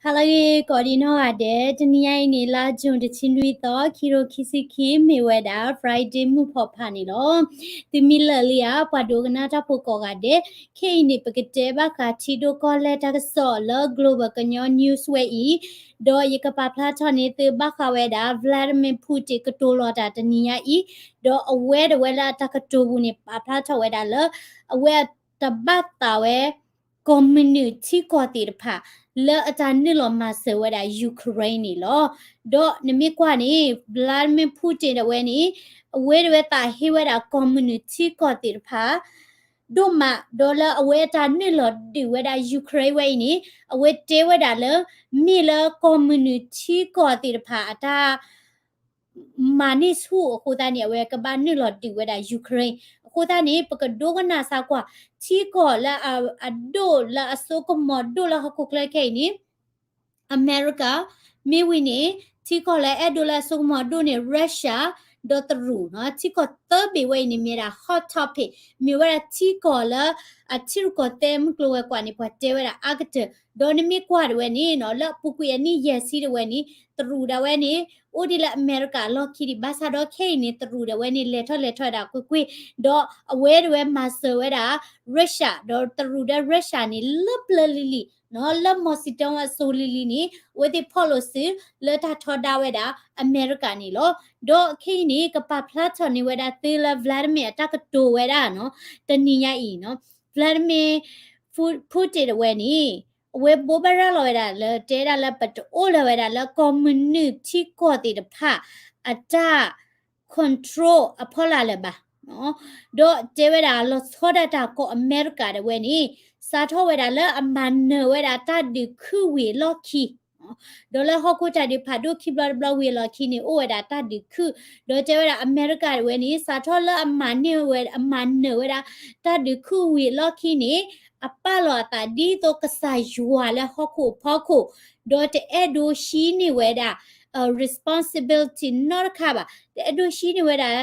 ဟါလၢအဂ့ၤကိးဒံးနီၢ်ဂၤဒဲး, တနံၤညါအံၤန့ၣ် လါ June တဆံနွံသီ ခံကထိခံဆံခံ မ့ၢ်ဝဲဒၣ် Friday မုၢ်ဖီၣ်ဖးန့ၣ်လီၤ. သုမ့ၢ်လၢာ်လံဧါ ပှၤဒိကနၣ်တၢ်ဖိကိးဂၤဒဲး, ခဲအံၤန့ၣ် ပကတဲဘၣ်ဃးထံဒိၣ်ကီၢ်လဲၢ်တၢ်ကစီၣ်လၢ Global ကညီ News ဝဲအံၤ, ဒီးယကပာ်ဖျါထီၣ်န့ၢ်သုဘၣ်ဃးဝဲဒၣ် Vladimir Putin ကတိၤလီၤတၢ်တနံၤညါအံၤ, ဒီးအဝဲဒၣ်ဝဲလၢအတၢ်ကတိၤပူၤန့ၣ် ပာ်ဖျါထီၣ်ဝဲဒၣ်လၢ အဝဲတဘၣ်သးဝဲ ကီၢ်မုၢ်နုာ်ထံကီၢ်သ့ၣ်တဖၣ် လၢအတၢ်နုာ်လီၤမၤစၢၤဝဲဒၣ် Ukraine န့ၣ်လီၤ. ဒီးနမ့ၢ်ကွၢ်န့ၣ် Vladimir Putin ဒၣ်ဝဲန့ၣ် အဝဲဒၣ်ဝဲသးဟ့ဝဲဒၣ်ကီၢ်မုၢ်နုာ်ထံကီၢ်သ့ၣ်တဖၣ် ဒိၣ်မး ဒီးလၢအဝဲအတၢ်နုာ်လီၤဒုးဝဲဒၣ် Ukraine ဝဲအံၤန့ၣ် အဝဲတဲဝဲဒၣ်လၢ မ့ၢ်လၢကီၢ်မုၢ်နုာ်ထံကီၢ်သ့ၣ်တဖၣ်အတၢ် မၤန့ၢ်ဆူၣ်အဃိသတးန့ၣ် အဝဲကဘၣ်နုာ်လီၤဒုးဝဲဒၣ် Ukraine. အဃိသတးန့ၣ် ပကဒိကနၣ်စၢ်ကွၢ် ထံကီၢ်လၢအဒိၣ်လၢအစိကမီၤဒိၣ်လၢဟီၣ်ခိၣ်ချၢခဲအံၤန့ၣ် အမဲရကၤ, မ့ၢ်ဝံၤန့ၣ် ထံကီၢ်လၢအဲၣ်ဒိးလၢအစိကမီၤဒိၣ်န့ၣ် Russia ဒီးတရူး, ထံကီၢ်သၢဘ့ၣ်ဝဲအံၤန့ၣ် မ့ၢ်ဝဲဒၣ် hot topic, မ့ၢ်ဝဲဒၣ်ထံကီၢ်လၢ အထံရူၢ်ကီၢ်သဲးမုၢ်ကျိၤဝဲၤကွာ်န့ၣ် ပှၤတဲဝဲဒၣ်အါကတၢၢ်, ဒီးနမ့ၢ်ကွၢ်ဒၣ်ဝဲန့ၣ် လၢအပူၤကွံာ်အနံၣ်ယဲၢ်ဆံဒၣ်ဝဲန့ၣ် တရူးဒၣ်ဝဲန့ၣ် အိၣ်ဒံးလၢအမဲရကၤအလီၢ်ခံဒံး ဘၣ်ဆၣ်ဒီးခဲအံၤန့ၣ် တရူးဒၣ်ဝဲန့ၣ် လဲၤထီၣ်လဲၤထီၣ်ဝဲဒၣ်ကွ့ၢ်ကွ့ၢ်, ဒီးအဝဲဒၣ်ဝဲမၤစၢၤဝဲဒၣ် Russia ဒီးတရူးဒီး Russia န့ၣ် လၢပျၢၤလံၤလံၤ လၢမီၤစံၣ်တဲၤအစိၤလံၤလံၤန့ၣ် အဝဲသ့ၣ်ဖီၣ်လိာ်စု လၢတၢ်ထီဒါဝဲဒၣ်အမဲရကၤန့ၣ်လီၤ. ဒီးခဲအံၤန့ၣ် ကပာ်ဖျါထီၣ်န့ၢ်ဝဲဒၣ်သုလၢ Vladimir အတၢ်ကတိၤဝဲဒၣ် တနံၤညါအံၤ Vladimir Putin ဒၣ်ဝဲန့ၣ် အဝဲဘိးဘၣ်ရၤလီၤဝဲဒၣ်လၢ တဲဒၣ်လၢပတအိၣ်လၢၤဝဲဒၣ်လၢကီၢ်မုၢ်နုာ်ထံကီၢ်သ့ၣ်တဖၣ်အတၢ် control အဖီလာ်လၢၤဘၣ်. ဒီးတဲဝဲဒၣ်လီၤဆီဒၣ်တၢ်ကီၢ်အမဲရကၤဒၣ်ဝဲန့ၣ် စးထီၣ်ဝဲဒၣ်လၢအမၤနၢၤဝဲဒၣ်တၢ်ဒုးခုၣ်ဝံၤအလီၢ်ခံ ဒီးလၢဟီၣ်ခိၣ်တၢ်ဒုးဖးဒိၣ်ခံဘျီတဘျီဝံၤအလီၢ်ခံန့ၣ် အိၣ်ဝဲဒၣ်တၢ်ဒုးခုၣ်, ဒီးတဲဝဲဒၣ်အမဲရကၤဒၣ်ဝဲန့ၣ် စးထီၣ်လၢအမၤန့ၢ်ဝဲ အမၤနၢၤဝဲဒၣ် တၢ်ဒုးခုၣ်ဝံၤအလီၢ်ခံန့ၣ် အပာ်လီၤအသးဒ်သိးကစၢ်ယွၤလၢဟီၣ်ခိၣ်အဖီခိၣ်, ဒီးတအဲၣ်ဒိးဟံးန့ၢ်ဝဲဒၣ် responsibility နီတခါဘၣ်, တအဲၣ်ဒိးဟံးန့ၢ်ဝဲဒၣ်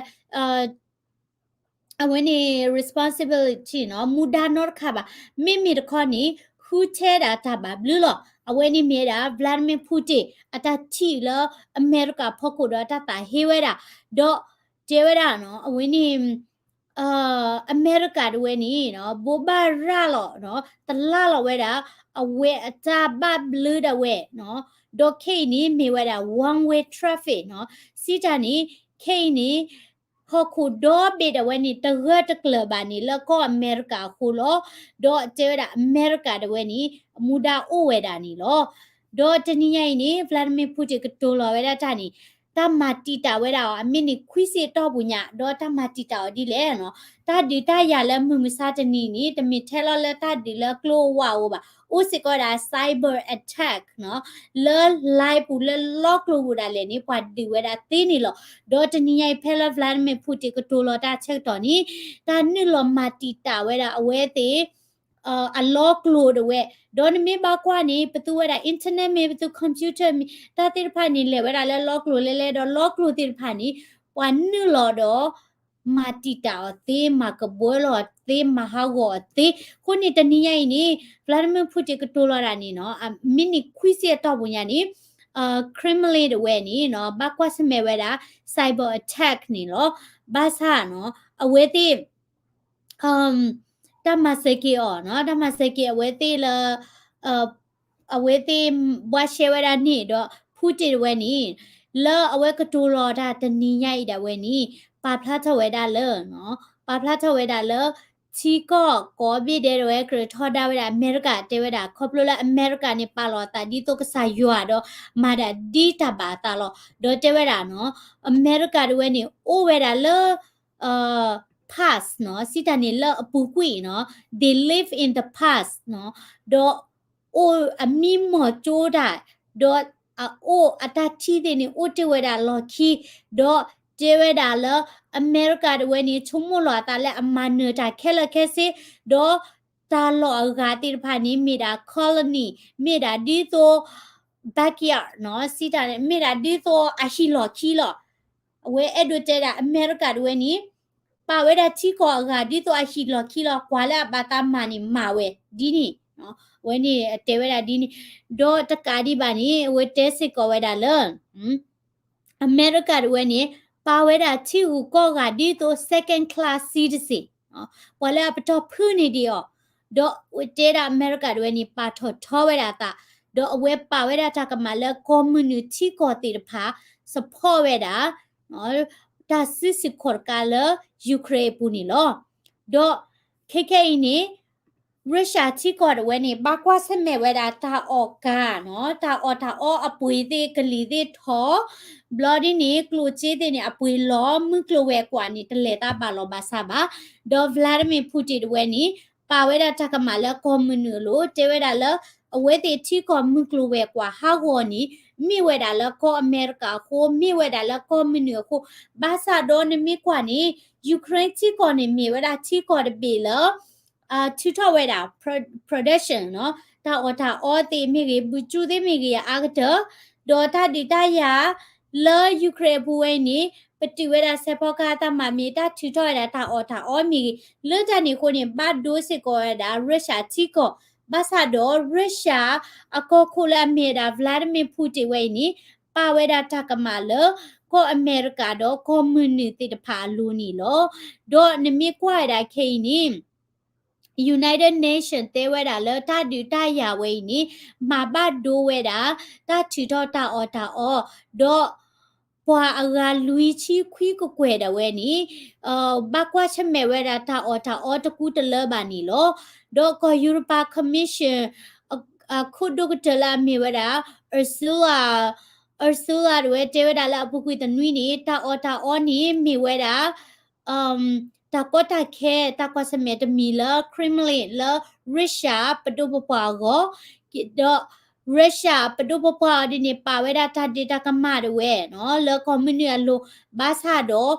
အဝဲန့ၣ် responsibility နီၤ မူဒါနီတခါဘၣ်. မ့မ့ၢ်တခီန့ၣ် ဃုထၢဒၣ်တၢ်ဘၣ်ဘျုးလီၤ. အဝဲန့ၣ်မ့ၢ်ဝဲဒၣ် Vladimir Putin အတၢ်ထံၣ်လၢအမဲရကၤဖီခိၣ်ဒီးအတၢ်သးဟ့ဝဲဒၣ်, ဒီးတဲဝဲဒၣ်နီၤ အဝဲန့ၣ် အမဲရကၤဒၣ်ဝဲန့ၣ် ဘိးဘၣ်ရၤလီၤ တလၢ်လီၤဝဲဒၣ် အဝဲအတၢ်ဘၣ်ဘျုးဒၣ်ဝဲနီၤ, ဒီးခဲအံၤန့ၣ်မ့ၢ်ဝဲဒၣ် one way traffic နီၤ, စံးတၢ်န့ၣ် ခဲအံၤန့ၣ် ဟီၣ်ခိၣ်ဒီဘ့ၣ်ဒၣ်ဝဲန့ၣ် တဂၢၢ်တကျၢၤဘၣ်န့ၣ် လၢကီၢ်အမဲရကၤအဃိလီၤ. ဒီးတဲဝဲဒၣ်အမဲရကၤဒၣ်ဝဲန့ၣ် အမူဒါအိၣ်ဝဲဒၣ်န့ၣ်လီၤ. ဒီးတနံၤညါအံၤန့ၣ် Vladimir Putin ကတိၤလီၤဝဲဒၣ်တၢ်န့ၣ် တၢ်မၤတံာ်တာ်ဝဲဒၣ်အီၤ အမ့ၢ်န့ၣ်ခွံဆံအတီၢ်ပူၤညါ ဒီးတၢ်မၤတံာ်တာ်အီၤဒ်လဲၣ်နီၤ, တၢ်ဒုးတၢ်ယၤလၢမုၢ်မဆါတနံၤန့ၣ် တမ့ၢ်ထဲလီၤလၢတၢ်ဒုးလၢကျိဝာ်အိၣ်ဘၣ်, အိၣ်စ့ၢ်ကီးဝဲဒၣ် cyber attack နီၤ, လၢ line ပူၤလၢလီကျိၤပူၤဒၣ်လဲာ်န့ၣ် ပှၤဒုးဝဲဒၣ်သ့န့ၣ်လီၤ. ဒီးတနံၤညါအံၤဖဲလၢ Vladimir Putin ကတိၤလီၤတၢ်ဆၢကတီၢ်န့ၣ် တၢ်နုာ်လီၤမၤတံာ်တာ်ဝဲဒၣ်အဝဲသ့ၣ် အလီကျိၤဒၣ်ဝဲ, ဒီးနမ့ၢ်ဘၣ်ကွၢ်န့ၣ် ပသူဝဲဒၣ် internet မ့ၢ် ပသူ computer မ့ၢ် တၢ်သ့ၣ်တဖၣ်န့ၣ် လဲၤဝဲဒၣ်လၢလီကျိၤလဲလဲ ဒီးလီကျိၤသ့ၣ်တဖၣ်န့ၣ် ပှၤနုာ်လီၤဒီး မၤတံာ်တာ်အီၤသ့ မၤကဘှီလီၤသ့ မၤဟးဂီၤအီၤသ့. အဃိန့ၣ်တနံၤညါအံၤန့ၣ် Vladimir Putin ကတိၤလီၤဒၣ်န့ၣ်နီၤ အ minute ခွံဆံအတီၢ်ပူၤညါန့ၣ် Kremlin ဒၣ်ဝဲန့ၣ်နီၤ ဘၣ်ကွၢ်ဆၢၣ်မဲာ်ဝဲဒၣ် cyber attack န့ၣ်လီၤ. ဘၣ်ဆၣ်နီၤ အဝဲသ့ၣ် တၢ်မၤစၢၤက့ၤအီၤနီၤ တၢ်မၤစၢၤက့ၤအဝဲသ့ၣ်လၢ အဝဲသ့ၣ်ဘှါရှဲဝဲဒၣ်န့ၣ်ဒီး Putin ဒၣ်ဝဲန့ၣ် လၢအဝဲကတိၤလီၤတၢ်တနံၤညါအံၤဒၣ်ဝဲန့ၣ် ပာ်ဖျါထီၣ်ဝဲဒၣ်လၢ ပာ်ဖျါထီၣ်ဝဲဒၣ်လၢ ထံကီၢ်ကိးဘ့ၣ်ဒဲးဒၣ်ဝဲ ကြၢးထီဒါဝဲဒၣ်အမဲရကၤ တဲဝဲဒၣ် ခီဖျိလၢအမဲရကၤန့ၣ် ပာ်လီၤအသးဒ်သိးကစၢ်ယွၤဒီး မၤဒၣ်ဒ်တၢ်ဘၣ်အသးလီၤ. ဒီးတဲဝဲဒၣ်နီၤ အမဲရကၤဒၣ်ဝဲန့ၣ် အိၣ်ဝဲဒၣ်လၢ past နီၤ စံးတၢ်န့ၣ်လၢအပူၤကွံာ်နီၤ they live in the past နီၤ ဒီးအိၣ်အမံမီၢ်ကၠိတၢ် ဒီးအအိၣ်အတၢ်ထံၣ်သ့ၣ်န့ၣ် အိၣ်တ့ၢ်ဝဲဒၣ်လီၢ်ခံ ဒီးတဲဝဲဒၣ်လၢ အမဲရကၤဒၣ်ဝဲန့ၣ် ဆိကမိၣ်လီၤအသးလၢအမၤနၢၤတၢ်ခဲလၢာ်ခဲဆ့ ဒီးတၢ်လီၢ်အဂၤသ့ၣ်တဖၣ်န့ၣ် မ့ၢ်ဒၣ် colony မ့ၢ်ဒၣ်ဒ်သိး backyard နီၤ စံးတၢ်န့ၣ် မ့ၢ်ဒၣ်ဒ်သိးအဟံၣ်လီၢ်ခံလီၤ. အဝဲအဲၣ်ဒိးတဲဒၣ် အမဲရကၤဒၣ်ဝဲန့ၣ် ပာ်ဝဲဒၣ်ထံကီၢ်အဂၤ ဒ်သိးအဟံၣ်လီၢ်ခံလီၤ. ကွၢ်လၢအဘၣ်သးမၤန့ၣ် မၤဝဲဒ်န့ၣ် အဝဲန့ၣ်တဲဝဲဒၣ်ဒ်န့ၣ်, ဒီးတကးဒံးဘၣ်န့ၣ် အဝဲတဲစ့ၢ်ကီးဝဲဒၣ်လၢ အမဲရကၤတဝဲန့ၣ် ပာ်ဝဲဒၣ်ထံဂုၤကီၢ်ဂၤဒ်သိး second class citizen ပှၤလၢအပတီၢ်ဖုၣ်န့ၢ်ဒံးအီၤ, ဒီးတဲဒၣ်အမဲရကၤတဝဲန့ၣ် ပာ်ထီၣ်ထီဝဲဒၣ်အသး, ဒီးအဝဲပာ်ဝဲဒၣ်တၢ်ကမၣ်လၢကီၢ်မုၢ်နုာ်ထံကီၢ်သ့ၣ်တဖၣ် support ဝဲဒၣ် တၢ်စုဆူၣ်ခီၣ်တကးလၢ Ukraine အပူၤန့ၣ်လီၤ. ဒီးခဲခဲအံၤန့ၣ် Russia ထံကီၢ်တဝဲန့ၣ် ဘၣ်ကွၢ်ဆၢၣ်မဲာ်ဝဲဒၣ်တၢ်အီၣ်ကါနီၤ, တၢ်အီၣ်တၢ်အီအပှ့ၤသ့ၣ်ကလံၤသ့ၣ်ထီၣ်, ဘျီဒ်န့ၣ် ကျိၣ်စ့သ့ၣ်န့ၣ် အပှ့ၤလီၤ မုၢ်ကျိၤဝဲၤကွာ်န့ၣ် တလဲၤသးဘၣ်လီၤဘၣ်စးဘၣ်. ဒီး Vladimir Putin တဝဲန့ၣ် ပာ်ဝဲဒၣ်တၢ်ကမၣ်လၢကီၢ်မုၢ်နုာ်အလိၤ တဲဝဲဒၣ်လၢ အဝဲသ့ၣ်ထံကီၢ်မုၢ်ကျိၤဝဲၤကွာ်ဟးဂီၤန့ၣ် မ့ၢ်ဝဲဒၣ်လၢကီၢ်အမဲရကၤအဃိ, မ့ၢ်ဝဲဒၣ်လၢကီၢ်မုၢ်နုာ်အဃိ, ဘၣ်ဆၣ်ဒီးနမ့ၢ်ကွၢ်န့ၣ် Ukraine ထံကီၢ်န့ၣ် မ့ၢ်ဝဲဒၣ်ထံကီၢ်တဘ့ၣ်လၢ ထုးထီၣ်ဝဲဒၣ် production နီၤ, တၢ်အီၣ်တၢ်အီသ့ၣ်မ့ၢ်ဂ့ၤ, ဘုကၠူသ့ၣ်မ့ၢ်ဂ့ၤ အအါကတၢၢ်, ဒီးတၢ်ဒုးတၢ်ယၤလၢ Ukraine အပူၤဝဲအံၤန့ၣ် ပတုာ်ဝဲဒၣ်စဲးဖီကဟၣ်တၢ်မၤမ့ၢ် တၢ်ထုးထီၣ်ဝဲဒၣ်တၢ်အီၣ်တၢ်အီမ့ၢ်ဂ့ၤ, လၢတၢ်န့ၣ်အဃိန့ၣ် ဘၣ်ဒိစ့ၢ်ကီးဝဲဒၣ် Russia ထံကီၢ်, ဘၣ်ဆၣ်ဒီး Russia အကီၢ်ခိၣ်လၢအမ့ၢ်ဝဲဒၣ် Vladimir Putin ဝဲအံၤန့ၣ် ပာ်ဝဲဒၣ်တၢ်ကမၣ်လၢ ကီၢ်အမဲရကၤဒီးကီၢ်မုၢ်နုာ်သ့ၣ်တဖၣ်အလိၤန့ၣ်လီၤ. ဒီးနမ့ၢ်ကွၢ်ဝဲဒၣ်ခဲအံၤန့ၣ် United Nation တဲဝဲဒၣ်လၢတၢ်ဒုးတၢ်ယၤဝဲအံၤန့ၣ် မၤဘၣ်ဒိဝဲဒၣ် တၢ်ထုးထီၣ်တၢ်အီၣ်တၢ်အီ, ဒီးပှၤအဂၤလွံၢ်ဆံခွံကကွဲၢ်ဒၣ်ဝဲန့ၣ် ဘၣ်ကွၢ်ဆၢၣ်မဲာ်ဝဲဒၣ်တၢ်အီၣ်တၢ်အီတကူတလၢဘၣ်န့ၣ်လီၤ. ဒီးကီၢ်ယူရပၤ Commission အခိၣ်ဒိၣ်ကတၢၢ်လၢအမ့ၢ်ဝဲဒၣ် Ursula Ursula တဝဲတဲဝဲဒၣ်လၢအပူၤကွံာ်တနွံန့ၣ် တၢ်အီၣ်တၢ်အီန့ၣ်မ့ၢ်ဝဲဒၣ် တၢ်ကီတၢ်ခဲ တၢ်ကွၢ်ဆၢၣ်မဲာ်တမံၤလၢ Kremlin လၢ Russia ပဒိၣ်ပပှၢ်အဂီၢ်, ဒီး Russia ပဒိၣ်ပပှၢ်အီၤဒ်န့ၣ် ပာ်ဝဲဒၣ်တၢ်ဒုးတၢ်ကမၣ်တဝဲနီၤ လၢကီၢ်မုၢ်နုာ်အလိၤ, ဘၣ်ဆၣ်ဒီး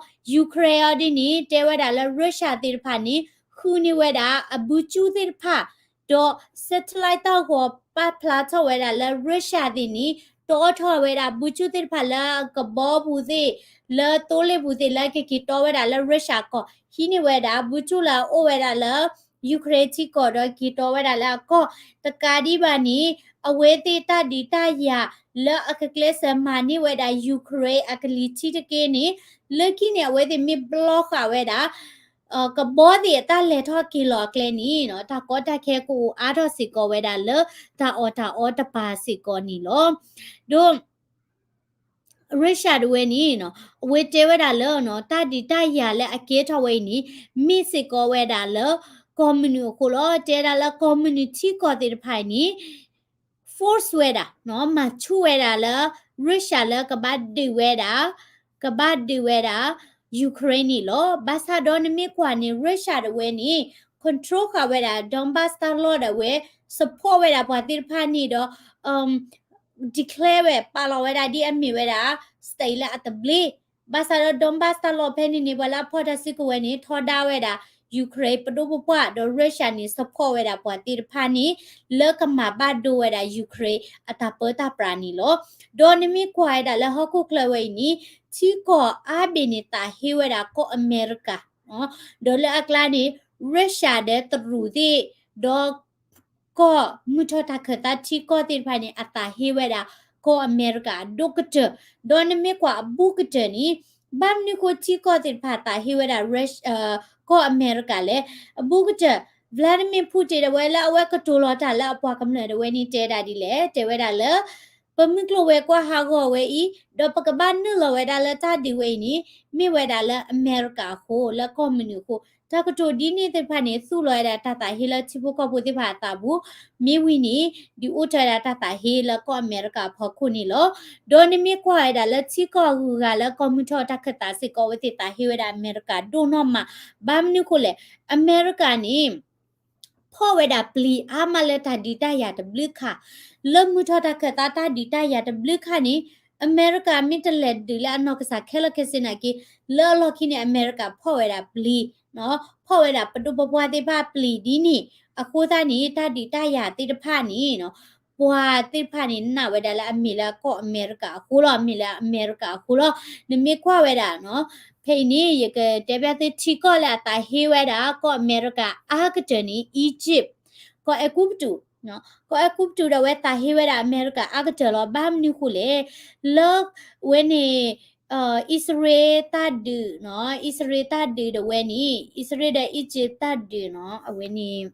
Ukraine အီၤဒ်န့ၣ် တဲဝဲဒၣ်လၢ Russia သ့ၣ်တဖၣ်န့ၣ် ဃုန့ၢ်ဝဲဒၣ်အဘုကၠူသ့ၣ်တဖၣ် ဒီး satellite တၢ်ဂီၤပာ်ဖျါထီၣ်ဝဲဒၣ်လၢ Russia သ့ၣ်န့ၣ် တီထီၣ်ဝဲဒၣ်ဘုကၠူသ့ၣ်တဖၣ်လၢကဘီပူၤသ့ၣ်, လၢသိလ့ၣ်ပူၤသ့ၣ် လၢကက့ၤတီဝဲဒၣ်လၢ Russia ကီၢ်, ဟံးန့ၢ်ဝဲဒၣ်ဘုကၠူလၢအအိၣ်ဝဲဒၣ်လၢ Ukraine ထံကီၢ် ဒီးက့ၤတီဝဲဒၣ်လၢအကီၢ်, တကးဒံးဘၣ်န့ၣ် အဝဲသ့ၣ်တၢ်ဒုးတၢ်ယၤလၢအကကျဲးစၢးမၤန့ၢ်ဝဲဒၣ် Ukraine အကလံၤထံးတက့ၢ်န့ၣ် လၢခံန့ၣ် အဝဲသ့ၣ်မ့ၢ်ဘျီဃာ်ဝဲဒၣ် ကဘီသ့ၣ်အတၢ်လဲၤထီၣ်က့ၤလီၤအကျဲန့ၣ် တၢ်ကီတၢ်ခဲကအိၣ်အါထီၣ်စ့ၢ်ကီးဝဲဒၣ်လၢ တၢ်အီၣ်တၢ်အီတပၤစ့ၢ်ကီးန့ၣ်လီၤ. ဒီး Russia တဝဲန့ၣ် အဝဲတဲဝဲဒၣ်လၢ တၢ်ဒုးတၢ်ယၤလၢအကဲထီၣ်ဝဲအံၤန့ၣ် မ့ၢ်စ့ၢ်ကီးဝဲဒၣ်လၢ ကီၢ်မုၢ်နုာ်အဃိလီၤ. တဲဒၣ်လၢကီၢ်မုၢ်နုာ်ထံကီၢ်သ့ၣ်တဖၣ်အံၤန့ၣ် force ဝဲဒၣ် မၤဆူၣ်ဝဲဒၣ်လၢ Russia လၢကဘၣ်ဒုးဝဲဒၣ် ကဘၣ်ဒုးဝဲဒၣ် Ukraine န့ၣ်လီၤ. ဘၣ်ဆၣ်ဒီးနမ့ၢ်ကွၢ်န့ၣ် Russia တဝဲန့ၣ် control ဃာ်ဝဲဒၣ် Donbas တၢ်လီၢ်ဒၣ်ဝဲ support ဝဲဒၣ်ပှၤသ့ၣ်တဖၣ်န့ၣ်ဒီး declare ဝဲ ပာ်လီၤဝဲဒၣ်ဒ်အမ့ၢ်ဝဲဒၣ် state လၢအသဘျ့, ဘၣ်ဆၣ်ဒီး Donbas တၢ်လီၢ်ဖဲန့ၣ်န့ၣ် ပှၤလၢအဖီၣ်တၢ်စုကဝဲၤန့ၣ် ထီဒါဝဲဒၣ် Ukraine ပဒိၣ်ပပှၢ် ဒီး Russia န့ၣ် support ဝဲဒၣ်ပှၤသ့ၣ်တဖၣ်န့ၣ် လၢကမၤဘၣ်ဒိဝဲဒၣ် Ukraine အတၢ်ပၢတၢ်ပြးန့ၣ်လီၤ. ဒီးနမ့ၢ်ကွၢ်ဝဲဒၣ်လၢဟီၣ်ခိၣ်ချၢဝဲအံၤန့ၣ် ထံကီၢ်အါဘ့ၣ်န့ၣ် သးဟ့ဝဲဒၣ်ကီၢ်အမဲရကၤ, ဒီးလၢအကျါန့ၣ် Russia ဒီးတရူးသ့ၣ် ဒီး ကီၢ်မုၢ်ထီၣ်တၢ်ခၢၣ်သးထံကီၢ်သ့ၣ်တဖၣ်န့ၣ် အသးဟ့ဝဲဒၣ် ကီၢ်အမဲရကၤအဒိၣ်ကတၢၢ်, ဒီးနမ့ၢ်ကွၢ်အဘူးကတၢၢ်န့ၣ် ဘၣ်မနုၤဃိထံကီၢ်သ့ၣ်တဖၣ်သးဟ့ဝဲဒၣ် ကီၢ်အမဲရကၤလဲၣ်. အဘူးကတၢၢ် Vladimir Putin တဝဲလၢအဝဲကတိၤလီၤတၢ်လၢအပှၤကမျၢၢ်တဝဲန့ၣ်တဲဒၣ်ဒ်လဲၣ်, တဲဝဲဒၣ်လၢ ပမုၢ်ကျိၤဝဲၤကွာ်ဟးဂီၤဝဲအံၤ ဒီးပကဘၣ်နုာ်လီၤဝဲဒၣ်လၢတၢ်ဒုးဝဲအံၤန့ၣ် မ့ၢ်ဝဲဒၣ်လၢအမဲရကၤအဃိ လၢကီၢ်မုၢ်နုာ်အဃိ တၢ်ကတိၤဒ်န့ၣ်သ့ၣ်တဖၣ်န့ၣ် သူၣ်လီၤဝဲဒၣ်တၢ်သးဟ့လၢထံဖိကီၢ်ဖိသ့ၣ်တဖၣ်အသးပူၤ, မ့ၢ်ဝံၤန့ၣ် ဒုးအိၣ်ထီၣ်ဝဲဒၣ်တၢ်သးဟ့လၢကီၢ်အမဲရကၤအဖီခိၣ်န့ၣ်လီၤ. ဒီးနမ့ၢ်ကွၢ်ဝဲဒၣ်လၢထံကီၢ်အဂုၤအဂၤလၢကီၢ်မုၢ်ထီၣ်တၢ်ခၢၣ်သးစ့ၢ်ကီး အဝဲသ့ၣ်သးဟ့ဝဲဒၣ်အမဲရကၤဒိၣ်နီၢ်မး, ဘၣ်မနုၤဃိလဲၣ်, အမဲရကၤန့ၣ် ဖီၣ်ဝဲဒၣ်ပျံၤအါမးလၢတၢ်ဒုးတၢ်ယၤတဘျုးခါ, လၢမုၢ်ထီၣ်တၢ်ခၢၣ်သးတၢ်ဒုးတၢ်ယၤတဘျုးခါန့ၣ် အမဲရကၤမ့ၢ်တလဲၤဒုးလၢအနီၢ်ကစၢ်ခဲလၢာ်ခဲဆ့နာ်က့ လၢအလီၢ်ခံန့ၣ် အမဲရကၤဖီၣ်ဝဲဒၣ်ပျံၤ, ဖီၣ်ဝဲဒၣ်ပဒိၣ်ပပှၢ်သ့ၣ်တဖၣ်ပျံၤဒ်န့ၣ်, အဃိသတးန့ၣ် တၢ်ဒုးတၢ်ယၤသ့ၣ်တဖၣ်န့ၣ် ပှၤသ့ၣ်တဖၣ်န့ၣ် နာ်ဝဲဒၣ်လၢအမ့ၢ်လၢကီၢ်အမဲရကၤအဃိလီၤ, မ့ၢ်လၢအမဲရကၤအဃိလီၤ. နမ့ၢ်ကွၢ်ဝဲဒၣ် ဖဲအံၤန့ၣ် ယကတဲဘၣ်သုထံကီၢ်လၢအသးဟ့ဝဲဒၣ် ကီၢ်အမဲရကၤအါကတၢၢ်န့ၣ် Egypt ကီၢ်အဲၤကူပတူး, ကီၢ်အဲၤကူပတူးဒီးဝဲသးဟ့ဝဲဒၣ်အမဲရကၤအါကတၢၢ်လီၤ. ဘၣ်မနုၤဃိလဲၣ်, လၢဝဲန့ၣ် အံၣ်စရ့လးတၢ်ဒုး, အံၣ်စရ့လးတၢ်ဒုးဒီးဝဲန့ၣ် အံၣ်စရ့လးဒီး Egypt တၢ်ဒုးနီၤ, အဝဲန့ၣ်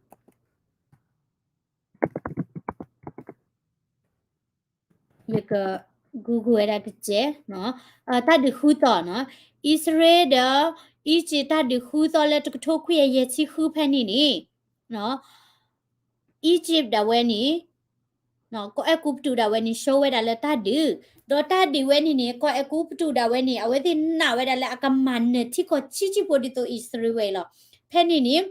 ယက Google ဝဲဒၣ်တစဲး, တၢ်ဒုးဃုသီနီၤ, အံၣ်စရ့လးဒီး Egypt တၢ်ဒုးဃုသီလၢတကထိခွံကယၤယဲၢ်ဆံဃုဖဲန့ၣ်န့ၣ် Egypt ဒၣ်ဝဲန့ၣ် ကီၢ်အဲၤကူပတူးဒၣ်ဝဲန့ၣ် ရှုံးဝဲဒၣ်လၢတၢ်ဒုး, ဒီးတၢ်ဒုးဝဲန့ၣ်န့ၣ် ကီၢ်အဲၤကူပတူးဒၣ်ဝဲန့ၣ် အဝဲသ့ၣ်နာ်ဝဲဒၣ်လၢအကမၤနၢၤထံကီၢ်ဆံးဆံးဖိဒ်သိးအံၣ်စရ့လးဝဲအံၤလီၤ. ဖဲန့ၣ်န့ၣ်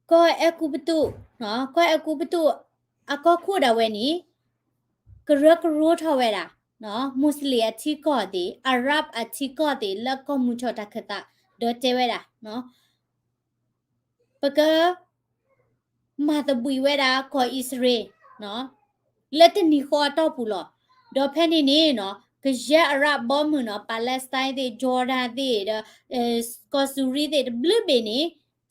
ကီၢ်အဲၤကူပတူး, ကီၢ်အဲၤကူပတူး အကီၢ်ခိၣ်ဒၣ်ဝဲန့ၣ် ကရၢကရိထီၣ်ဝဲဒၣ် Muslim အထံကီၢ်သ့ၣ် Arab အထံကီၢ်သ့ၣ် လၢကီၢ်မုၢ်ထီၣ်တၢ်ခၢၣ်သး ဒီးတဲဝဲဒၣ် ပက မၤသဘှံးဝဲဒၣ်ကီၢ်အံၣ်စရ့လး လၢတနံၤဃီအတီၢ်ပူၤလီၤ. ဒီးဖဲန့ၣ်န့ၣ်နီၤ ကယဲၢ် Arab ဘီမုၢ်နီၤ Palestine သ့ၣ် Jordan သ့ၣ်ဒီး ကီၢ်စူၤရံသ့ၣ်တဘျုးဘ့ၣ်န့ၣ်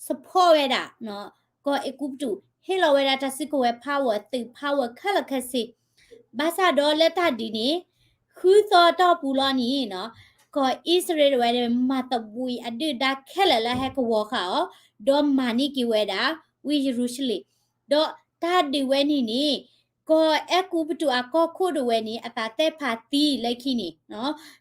support ဝဲဒၣ် ကီၢ်အဲၤကူပတူး ဟ့ၣ်လီၤဝဲဒၣ်တၢ်စုကဝဲၤ power သုး power ခဲလၢာ်ခဲဆ့ ဘၣ်ဆၣ်ဒီးလၢတၢ်ဒုးန့ၣ် ဃုသီတီၢ်ပူၤလီၤန့ၣ်နီၤ ကီၢ်အံၣ်စရ့လးတဝဲ မၤသဘှံးအဒုၣ်ဒါခဲလၢာ်လၢဟဲကဝီၤဃာ်အီၤ ဒီးမၤန့ၢ်က့ၤဝဲဒၣ် ဝ့ၢ်ယရူၤၡလ့ၣ် ဒီးတၢ်ဒုးဝဲန့ၣ်န့ၣ် ကီၢ်အဲၤကူပတူးအကီၢ်ခိၣ်ဒၣ်ဝဲန့ၣ် အသးသဲဖးသံလၢခံန့ၣ်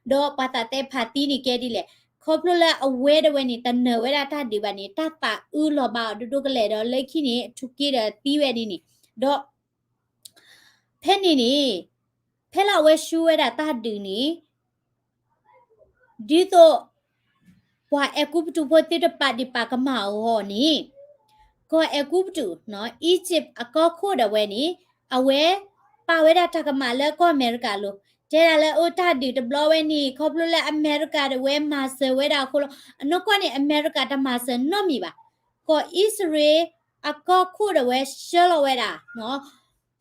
ဒီးပှၤသးသဲဖးသံန့ၣ်ကဲဒ်လဲၣ်, ခီဖျိလၢအဝဲတဝဲန့ၣ် တနၢၤဝဲဒၣ်တၢ်ဒုးဘၣ်န့ၣ် တၢ်သးအုးလီၤဘၣ်အီၤဒိၣ်ဒိၣ်ကလဲာ်ဒီး လၢခံန့ၣ် ထုးက့ဒီးသံဝဲဒ်န့ၣ် ဒီး ဖဲန့ၣ်န့ၣ် ဖဲလၢအဝဲဆူဝဲဒၣ်တၢ်ဒုးန့ၣ် ဒ်သိး ပှၤအဲၤကူပတူးဖိသ့ၣ်တဖၣ်ဒံးပာ်ကမၣ်အဂီၢ်န့ၣ် ကီၢ်အဲၤကူပတူး Egypt အကီၢ်ခိၣ်ဒၣ်ဝဲန့ၣ် အဝဲပာ်ဝဲဒၣ်တၢ်ကမၣ်လၢကီၢ်အမဲရကၤအလိၤ, တဲဒၣ်လၢအိၣ်တၢ်ဒုးတဘျီဝဲန့ၣ် ခီဖျိလၢအမဲရကၤဒၣ်ဝဲမၤစၢၤဝဲဒၣ်အဃိလီၤ. အနီၢ်ကီၢ်န့ၣ် အမဲရကၤတမၤစၢၤနီတမံၤဘၣ်. ကီၢ်အံၣ်စရ့လးအကီၢ်ခိၣ်ဒၣ်ဝဲဆှၢလီၤဝဲဒၣ်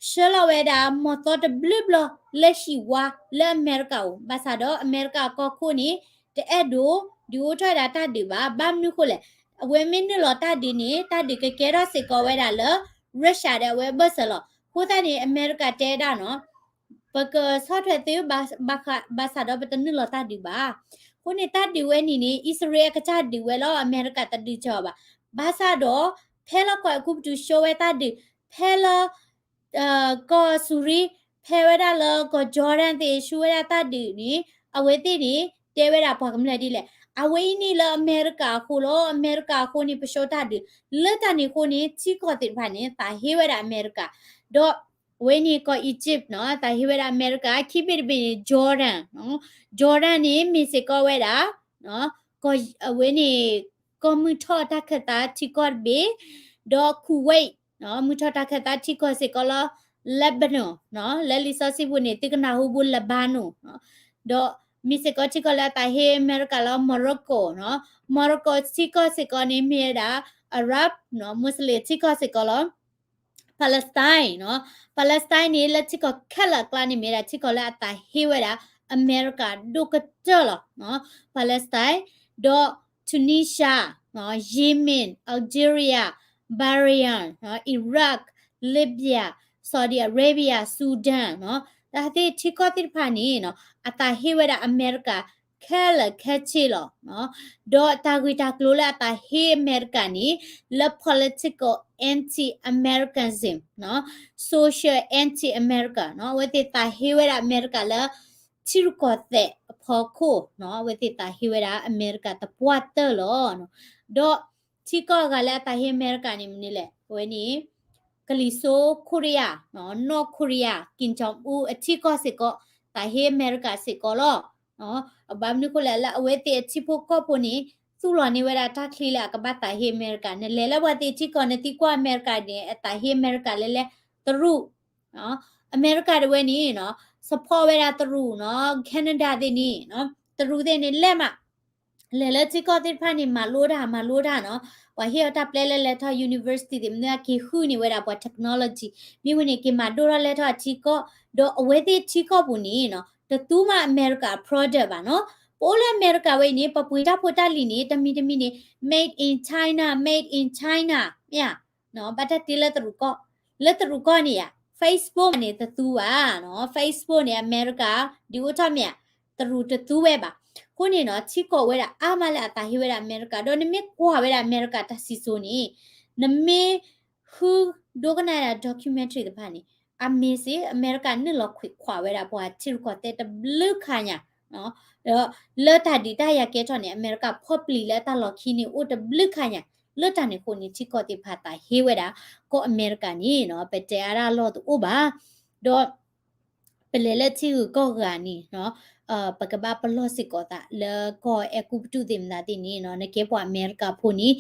ဆှၢလီၤဝဲဒၣ် မီၢ်သီတဘျုးဘျီလၢဟံၣ်ဝါလၢအမဲရကၤအိၣ်, ဘၣ်ဆၣ်ဒီးအမဲရကၤအကီၢ်ခိၣ်န့ၣ် တအဲၣ်ဒိးဒုးအိၣ်ထီၣ်ဝဲဒၣ်တၢ်ဒုးဘၣ်. ဘၣ်မနုၤဃိလဲၣ်, အဝဲမ့ၢ်နုာ်လီၤတၢ်ဒုးန့ၣ် တၢ်ဒုးကကဲထီၣ်စ့ၢ်ကီးဝဲဒၣ်လၢ Russia ဒီးအဝဲအဘၢၣ်စၢၤလီၤ. အဃိသတးန့ၣ် အမဲရကၤတဲဒၣ်နီၤ ပကဆီၣ်ထွဲသုဘၣ်, ဘၣ်ဆၣ်ဒီးပတနုာ်လီၤတၢ်ဒုးဘၣ်. အဃိန့ၣ် တၢ်ဒုးဝဲန့ၣ်န့ၣ် အံၣ်စရ့လးအကစၢ်ဒုးဝဲလီၤ, အမဲရကၤတဒုးစၢၤအီၤဘၣ်. ဘၣ်ဆၣ်ဒီး ဖဲလၢကီၢ်အဲၤကူပတူးဆှၢဝဲတၢ်ဒုး, ဖဲလၢ ကီၢ်စူၤရံ ဖဲဝဲဒၣ်လၢကီၢ် Jordan သ့ၣ်ဆှၢဝဲဒၣ်တၢ်ဒုးန့ၣ် အဝဲသ့ၣ်န့ၣ် တဲဝဲဒၣ်ပှၤကမျၢၢ်ဒ်လဲၣ်, အဝဲအံၤန့ၣ်လၢအမဲရကၤအဃိလီၤ, အမဲရကၤအဃိန့ၣ် ပဆှၢတၢ်ဒုး, လၢတၢ်န့ၣ်အဃိန့ၣ် ထံကီၢ်သ့ၣ်တဖၣ်န့ၣ် သးဟ့ဝဲဒၣ်အမဲရကၤ, ဒီးအဝဲန့ၣ်ကီၢ် Egypt နီၤ သးဟ့ဝဲဒၣ်အမဲရကၤ, ခံဘ့ၣ်တဘ့ၣ်န့ၣ် Jordan, Jordan န့ၣ် မ့ၢ်စ့ၢ်ကီးဝဲဒၣ် အဝဲန့ၣ် ကီၢ်မုၢ်ထီၣ်တၢ်ခၢၣ်သးထံကီၢ်တဘ့ၣ်, ဒီး Kuwait မုၢ်ထီၣ်တၢ်ခၢၣ်သးထံကီၢ်စ့ၢ်ကီးလီၤ, Lebanon လၢလံာ်စီဆှံပူၤန့ၣ် သုကနၢ်ဟူဘူး Lebanon, ဒီးမ့ၢ်စ့ၢ်ကီးထံကီၢ်လၢအသးဟ့အမဲရကၤလၢ Morocco, Morocco ထံကီၢ်စ့ၢ်ကီးန့ၣ်မ့ၢ်ဝဲဒၣ် Arab, Muslim ထံကီၢ်စ့ၢ်ကီးလီၤ. Palestine, Palestine န့ၣ် လၢထံကီၢ်ခဲလၢာ်အကျါန့ၣ် မ့ၢ်ဝဲဒၣ်ထံကီၢ်လၢအသးဟ့ဝဲဒၣ်အမဲရကၤဒိၣ်ကတၢၢ်လီၤ. Palestine, ဒီး Tunisia, Yemen, Algeria, Bahrain, Iraq, Libya, Saudi Arabia, Sudan, တၢ်သ့ၣ်ထံကီၢ်သ့ၣ်တဖၣ်န့ၣ် အသးဟ့ဝဲဒၣ်အမဲရကၤခဲလၢာ်ခဲဆ့လီၤ. ဒီးတၢ်ဂ့ၢ်တၢ်ကျိၤလၢအသးဟ့အမဲရကၤန့ၣ် လၢ political anti-Americanism, social anti-America, အဝဲသ့ၣ်သးဟ့ဝဲဒၣ်အမဲရကၤလၢ ထံရူၢ်ကီၢ်သဲးအဖီခိၣ်, အဝဲသ့ၣ်သးဟ့ဝဲဒၣ်အမဲရကၤသပှၢ်တၢၢ်လီၤ. ဒီးထံကီၢ်အဂၤလၢအသးဟ့အမဲရကၤန့ၣ်မနုၤလဲၣ်, အဝဲန့ၣ် ကလံၤစိးခိရံယါ, North Korea, Kim Jong Un အထံကီၢ်စ့ၢ်ကီး သးဟ့အမဲရကၤစ့ၢ်ကီးလီၤ. ဘၣ်မနုၤအဃိလဲၣ်, လၢအဝဲသ့ၣ်အထံဖိကီၢ်ဖိန့ၣ် သူၣ်လီၤန့ၢ်ဝဲဒၣ်တၢ်ချံလၢအကဘၣ်သးဟ့အမဲရကၤ, နလဲၤလၢပှၤသ့ၣ်ထံကီၢ် နသံကွၢ်အမဲရကၤန့ၣ် အသးဟ့အမဲရကၤလဲၣ်လဲၣ်, တရူး အမဲရကၤတဝဲန့ၣ် support ဝဲဒၣ်တရူးနီၤ, Canada သ့ၣ်န့ၣ် တရူးသ့ၣ်န့ၣ် လဲၤမး လဲၤလၢထံကီၢ်သ့ၣ်တဖၣ်န့ၣ် မၤလိတၢ် မၤလိတၢ်နီၤ, ပှၤဟ့ၣ်အီၤတၢ်ပျဲလၢလဲၤထီၣ် university သ့ၣ် မနုၤအက့ၤဃုန့ၢ်ဝဲဒၣ်ပှၤ technology, မ့ၢ်ဝဲန့ၣ် က့ၤမၤဒိၣ်ထီၣ်လဲၤထီၣ်အထံကီၢ်, ဒီးအဝဲသ့ၣ်ထံကီၢ်ပူၤန့ၣ် တသူမးအမဲရကၤ product ဘၣ်နီၤ, ပအိၣ်လၢအမဲရကၤဝဲအံၤန့ၣ် ပပှ့ၤတၢ်ဖိတၢ်လံၤန့ၣ် တမံၤတမံၤန့ၣ် made in China, made in China မ့ၢ်ဧါ, ဘၣ်တၢ်တ့လၢတရူးကီၢ်, လၢတရူးကီၢ်န့ၣ်ဧါ, Facebook န့ၣ်တသူဘၣ်နီၤ, Facebook န့ၣ် အမဲရကၤ ဒုးအိၣ်ထီၣ်မ့ၢ်ဧါ, တရူးတသူဝဲဘၣ်. အဃိန့ၣ်နီၤ ထံကီၢ်ဝဲဒၣ်အါမးလၢအသးဟ့ဝဲဒၣ်အမဲရကၤ, ဒီးနမ့ၢ်ကွၢ်ဝဲဒၣ်အမဲရကၤတၢ်စံၣ်စိၤန့ၣ် နမ့ၢ် ဃုဒိကနၣ်ဒၣ် documentary တဖၣ်န့ၣ် အမ့ၢ်စ့ၢ် အမဲရကၤနုာ်လီၤခွဲးခွးဝဲဒၣ်ပှၤထံရူၢ်ကီၢ်သဲးတဘျုးခါညါ, ဒီးလၢတၢ်ဒုးတၢ်ယၤကဲထီၣ်န့ၣ် အမဲရကၤဖီၣ်ပျံၤလၢတၢ်လီၢ်ခံန့ၣ်အိၣ်တဘျုးခါညါ, လၢတၢ်န့ၣ်အဃိန့ၣ် ထံကီၢ်သ့ၣ်တဖၣ်သးဟ့ဝဲဒၣ် ကီၢ်အမဲရကၤန့ၣ်နီၤ ပတဲအါဒၣ်အလီၢ်တအိၣ်ဘၣ်. ဒီး ပလဲၤလၢထံဂုၤကီၢ်ဂၤန့ၣ်နီၤ ပကဘၣ်ပလီၢ်စ့ၢ်ကီးသးလၢကီၢ်အဲၤကူပတူးသ့ၣ်မတၤသ့ၣ်န့ၣ်နီၤ နကဲပှၤအမဲရကၤဖိန့ၣ်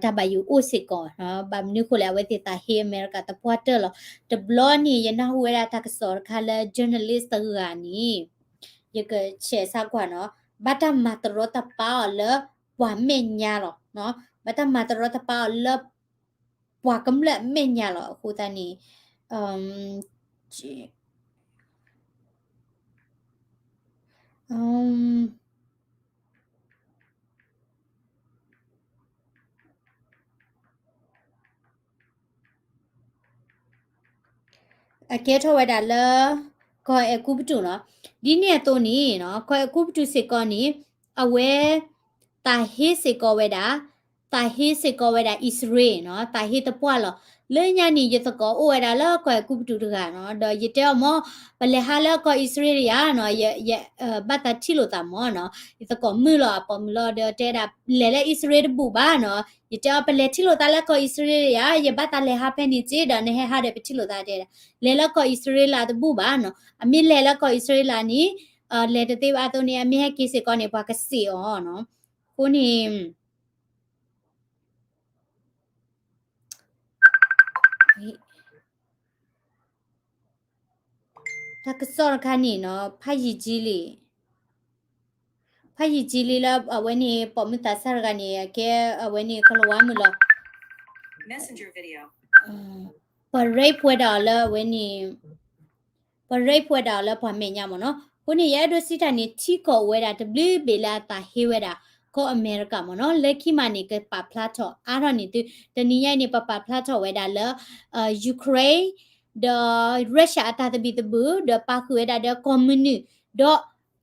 တၢ်ဘၣ်ယိၣ်အိၣ်စ့ၢ်ကီး, ဘၣ်မနုၤအဃိလဲၣ် အဝဲသ့ၣ်သးဟ့အမဲရကၤသပှၢ်တၢၢ်လီၤ. တဘျီန့ၣ် ယနၢ်ဟူဝဲဒၣ်တၢ်ကစီၣ်တခါလၢ journalist တဂၤန့ၣ် ယကဆဲးစၢ်ကွၢ်နီၤ ဘၣ်တၢ်မၤတရီတပါအီၤလၢပှၤမဲာ်ညါလီၤ, ဘၣ်တၢ်မၤတရီတပါအီၤလၢ ပှၤကမျၢၢ်အမဲာ်ညါလီၤ. အဃိသတးန့ၣ် အကဲထီၣ်ဝဲဒၣ်လၢ ကီၢ်အဲၤကူပတူးနီၤ, ဒ်န့ၣ်အသိးန့ၣ် ကီၢ်အဲၤကူပတူးစ့ၢ်ကီးန့ၣ် အဝဲ သးဟ့စ့ၢ်ကီးဝဲဒၣ်, သးဟ့စ့ၢ်ကီးဝဲဒၣ်အံၣ်စရ့လးနီၤ, သးဟ့သပှၢ်လီၤ. လၢညါန့ၣ် ယသကိးအိၣ်ဝဲဒၣ်လၢကီၢ်အဲၤကူပတူးတဂၤနီၤ, ဒီးယတဲအီၤမ့ၢ် ပလဲၤဟးလၢကီၢ်အံၣ်စရ့လးဧါနီၤ, ယဘၣ်သးထံၣ်လိာ်သးမ့ၢ်နီၤ, ယသကိးမုၣ်လီၤ အပိာ်မုၣ်လီၤဒီးတဲဒၣ် လဲၤလၢအံၣ်စရ့လးတဘူၣ်ဘၣ်နီၤ, ယတဲအီၤ ပလဲၤထံၣ်လိာ်သးလၢကီၢ်အံၣ်စရ့လးဧါ, ယဘၣ်သးလဲၤဟးဖဲန့ၣ်က့ဒီး နဟဲဟးဒီးပထံၣ်လိာ်သးတဲဒၣ်, လဲၤလၢကီၢ်အံၣ်စရ့လးတဘူၣ်ဘၣ်နီၤ, အမ့ၢ်လဲၤလၢကီၢ်အံၣ်စရ့လးန့ၣ် လဲၤတသ့ဘၣ်အသိးန့ၣ် အမ့ၢ်ဟဲက့ၤစ့ၢ်ကီးန့ၣ် ပှၤကစံးအီၤနီၤ, အဃိန့ၣ် တၢ်ကစီၣ်တခါန့ၣ်နီၤ ဖးယံာ်ကံလံ, ဖးယံာ်ကံလံလၢအဝဲန့ၣ် ပိာ်မုၣ်သးစၢ်တဂၤန့ၣ် အကဲအဝဲန့ၣ် ကလၤဝါမုၣ်လီၤ. ပှၤ rape ဝဲဒၣ်အီၤလၢအဝဲန့ၣ် ပှၤ rape ဝဲဒၣ်အီၤလၢပှၤမဲာ်ညါမ့ၢ်နီၤ. အဃိန့ၣ် ယအဲၣ်ဒိးစံးတၢ်န့ၣ် ထံကီၢ်အိၣ်ဝဲဒၣ်တဘျုးဘ့ၣ်လၢအသးဟ့ဝဲဒၣ် ကီၢ်အမဲရကၤမ့ၢ်နီၤ. လၢခံမးန့ၣ် ကပာ်ဖျါထီၣ်အါထီၣ်န့ၢ်သု, တနံၤညါအံၤန့ၣ် ပပာ်ဖျါထီၣ်ဝဲဒၣ်လၢ Ukraine ဒီး Russia အတၢ်သဘံၣ်သဘုၣ် ဒီးပာ်ဃုာ်ဝဲဒၣ်ဒီးကီၢ်မုၢ်နုာ်, ဒီး